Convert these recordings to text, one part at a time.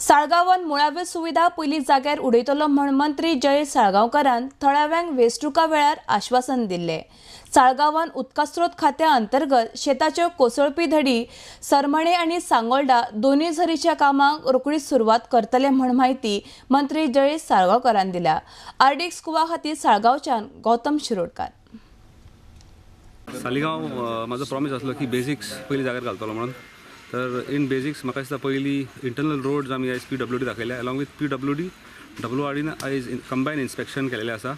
साळगांवान मुळाव्यो सुविधा पयली जाग्यार उडयतलो म्हण मंत्री जयेश साळगांवकारान थळाव्यांक वेंचणुका वेळार आश्वासन दिल्लें. साळगांवान उदकास्रोत खात्या अंतर्गत शेताच्यो कोसळपी धडी सरमणे आनी सांगोल्डा दोनूय झरीच्या कामाक रोखडीच सुरवात करतले म्हण म्हायती मंत्री जयेश साळगांवकारान दिल्या. आरडीएक्स गोवा खातीर साळगांवच्यान गौतम शिरोडकार. सालिगांव म्हाजो प्रॉमीस आसलो की बेजिक्स पयली जाग्यार घालतलो म्हणून. तर इन बेजिक्स म्हाका दिसता पयली इंटरनल रोड्स आमी आयज पीडब्ल्यूडी दाखयल्या, along with PWD डब्ल्यूआरडीन आयज कंबायन इन्स्पेक्शन केलेलें आसा.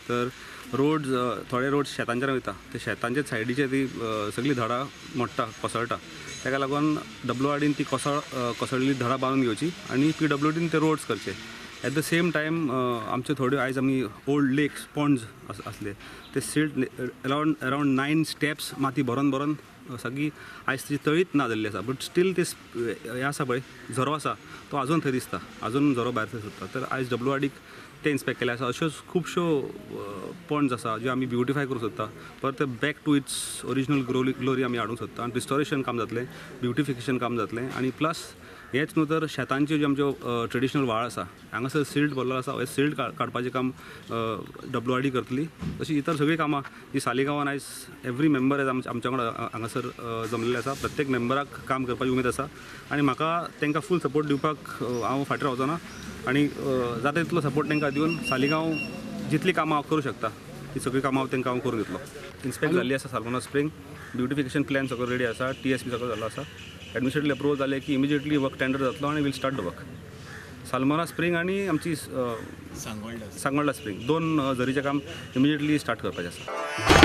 तर रोड्स थोडे रोड्स शेतांच्यान वयता, ते शेतांच्या सायडीचे ती सगळीं धडां मोडटा, कोसळटा. ताका लागून डब्ल्यूआरडीन ती कोसळिल्ली धडां बांदून घेवची आनी पीडब्ल्यूडीन ते रोड्स करचे. एट the same time आमच्यो थोड्यो आयज आमी ओल्ड लेक्स पॉन्ड्स आसले ते सिल्ट अरावंड 9 स्टेप्स माती भरोन भरोन सगळी आयज ती तळीच ना जाल्ली आसा. बट स्टील ते हें आसा पळय झरो आसा तो आजून थंय दिसता, आजून झरो भायर थंय सोदता. तर आयज डब्ल्यूआरडीक ते इन्स्पेक्ट केले आसा. अश्योच खुबश्यो पॉन्ड्स आसा ज्यो आमी ब्युटिफाय करूंक सोदता, परत back to its original glory आमी हाडूंक सोदता. आनी रिस्टोरेशन काम जातलें, ब्युटिफिकेशन काम जातलें. आनी प्लस हेंच न्हू तर शेतांच्यो ज्यो आमच्यो ट्रेडिशनल व्हाळ आसा हांगासर सिल्ट भरलो आसा, हे सिल्ट काडपाचें काम डब्ल्यूआरडी करतली. तशी इतर सगळीं कामां जी सालिगांवान आयज एवरी मेंबर आयज आमच्या वांगडा हांगासर जमलेले आसा. प्रत्येक मेंबराक काम करपाची उमेद आसा आनी म्हाका तांकां फूल सपोर्ट दिवपाक हांव फाटीं रावचो ना आनी जाता तितलो सपोर्ट तांकां दिवन सालिगांव जितलीं कामां हांव करूं शकता ती सगळीं कामां हांव तांकां हांव करून दितलो. इन्स्पेक्ट जाल्ली आसा सालमोना स्प्रींग, ब्युटिफिकेशन प्लॅन सगळो रेडी आसा, टीएसपी सगळो जाल्लो आसा. एडमिनिस्ट्रेटिव अप्रुवल जालें की इमिजिएटली वर्क टेंडर जातलो आनी will start the work. Salmona spring आनी आमची सांगोल्डा स्प्रींग दोन झरीचें काम इमिजिएटली स्टार्ट करपाचें आसा.